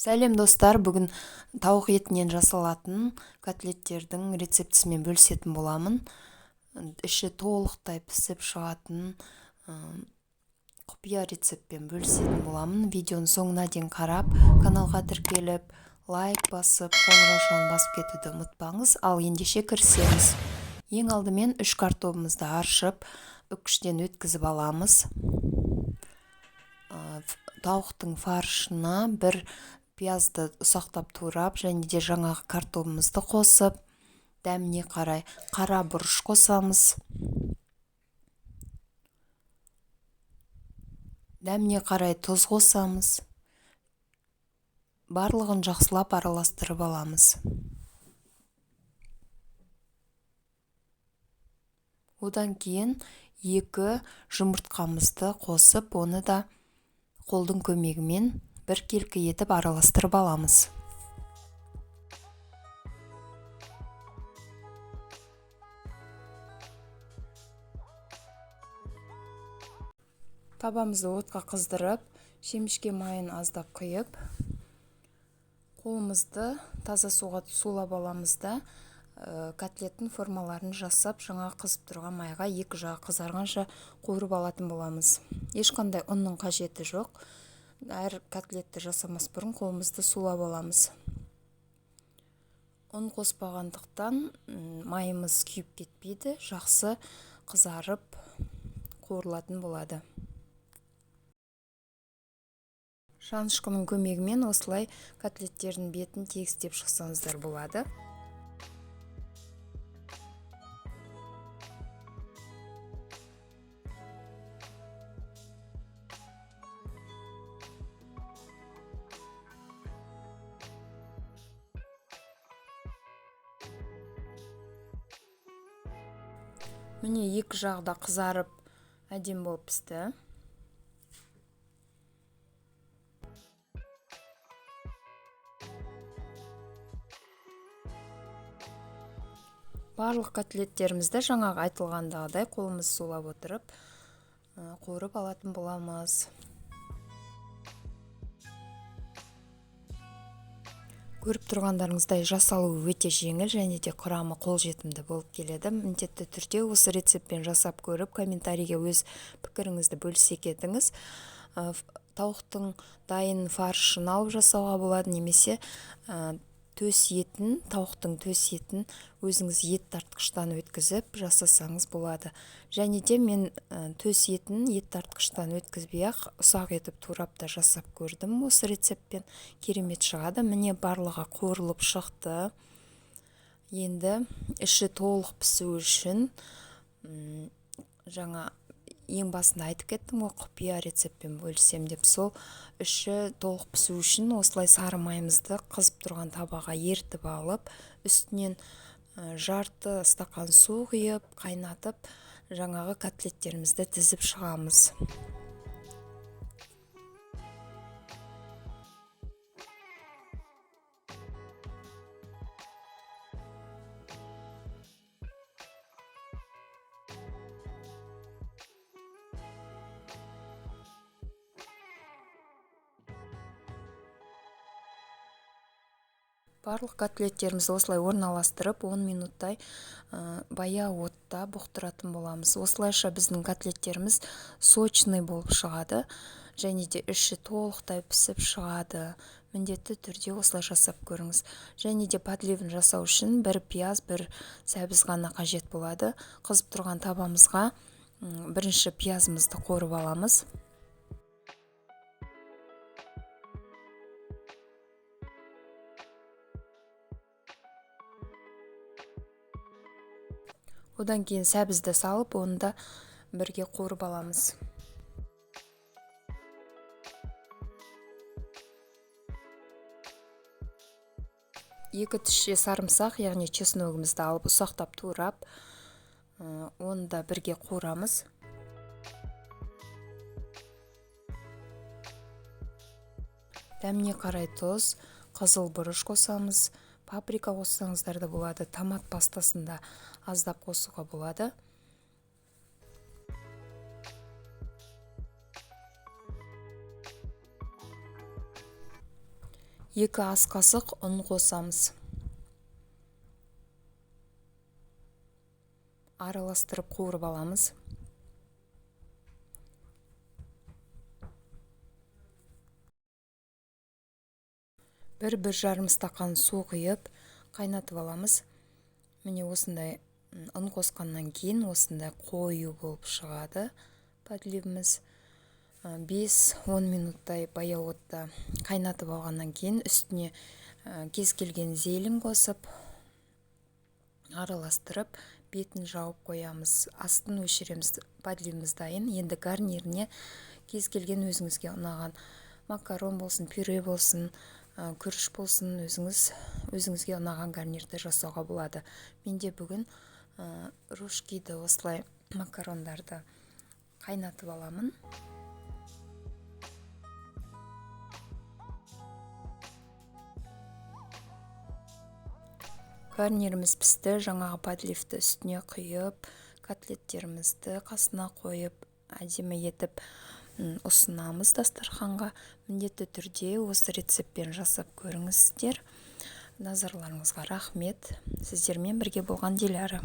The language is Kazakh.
Сәлем, достар! Бүгін тауық етінен жасалатын котлеттердің рецептісімен бөлісетін боламын. Іші толықтай пісіп шығатын құпия рецептпен бөлісетін боламын. Видеоның соңына дейін қарап, каналға тіркеліп, лайк басып, қоңыраушаны басып кетуді ұмытпаңыз. Ал ендеше кірісеміз. Ең алдымен 3 картобымызды аршып, үккіштен өткізіп аламыз. Тауықтың фаршына бір пиязды ұсақтап турап, және де жаңағы картобымызды қосып, дәміне қарай қара бұрыш қосамыз. Дәміне қарай тұз қосамыз. Барлығын жақсылап араластырып аламыз. Одан кейін 2 жұмыртқамызды қосып, оны да қолдың көмегімен біркелкі етіп араластырып аламыз. Табамызды отқа қыздырып, шемішке майын аздап құйып, қолымызды таза суға сулап аламыз да, котлеттің формаларын жасап, жаңа қызып тұрған майға екі жағы қызарғанша қуырып алатын боламыз. Ешқандай ұнның қажеті жоқ. Әр котлетті жасамас бұрын қолымызды сулап аламыз. Ұн қоспағандықтан майымыз күйіп кетпейді, жақсы қызарып қуырылатын болады. Шанышқының көмегімен осылай котлеттердің бетін тегістеп шықсаңыздар болады. Міне, екі жағы да қызарып әдемі болып пісті. Барлық котлеттерімізді жаңағы айтылғандағыдай қолымыз сулап отырып қуырып алатын боламыз. Көріп тұрғандарыңыздай, жасалуы өте жеңіл және де құрамы қолжетімді болып келеді. Міндетті түрде осы рецептпен жасап көріп, комментарийге өз пікіріңізді бөлісе кетіңіз. Тауықтың дайын фаршын алып жасауға болады, немесе төс етін, тауықтың төс етін өзіңіз ет тартқыштан өткізіп жасасаңыз болады. Және де мен төс етін ет тартқыштан өткізбей-ақ ұсақ етіп турап та жасап көрдім. Осы рецептпен керемет шығады. Міне, барлығы қуырылып шықты. Енді іші толық пісу үшін жаңа ең басында айтып кеттім ғой, құпия рецептпен бөлісем деп. Сол іші толық пісу үшін осылай сары майымызды қызып тұрған табаға ерітіп алып, үстінен жарты стақан су құйып, қайнатып, жаңағы котлеттерімізді тізіп шығамыз. Барлық котлеттерімізді осылай орналастырып, 10 минуттай баяу отта бұқтыратын боламыз. Осылайша біздің котлеттеріміз сочный болып шығады, және де іші толықтай пісіп шығады. Міндетті түрде осылай жасап көріңіз. Және де подливін жасау үшін бір пияз, бір сәбіз ғана қажет болады. Қызып тұрған табамызға бірінші пиязымызды қуырып аламыз. Одан кейін сәбізді салып, оны да бірге қуырып аламыз. Екі тісше сарымсақ, яғни чесногімізді алып, ұсақтап турап, оны да бірге қуырамыз. Дәміне қарай тұз, қызыл бұрыш қосамыз. Паприка қоссаңыздар да болады, томат пастасын да аздап қосуға болады. 2 ас қасық ұн қосамыз. Араластырып қуырып аламыз. Бір жарым стақан су құйып, қайнатып аламыз. Міне осындай ұн қосқаннан кейін осындай қою болып шығады подливіміз. 5-10 минуттай баяу отта қайнатып алғаннан кейін үстіне кез келген зелень қосып, араластырып, бетін жауып қоямыз. Астын өшіреміз, подливіміз дайын. Енді гарниріне кез келген өзіңізге ұнаған макарон болсын, пюре болсын, күріш болсын, өзіңізге ұнаған гарнирді жасауға болады. Менде бүгін рожкиді осылай макарондарды қайнатып аламын. Гарниріміз пісті, жаңағы подливті үстіне құйып, котлеттерімізді қасына қойып, әдемі етіп ұсынамыз дастарханға. Міндетті түрде осы рецептпен жасап көріңіздер. Назарларыңызға рахмет. Сіздермен бірге болған Диляра.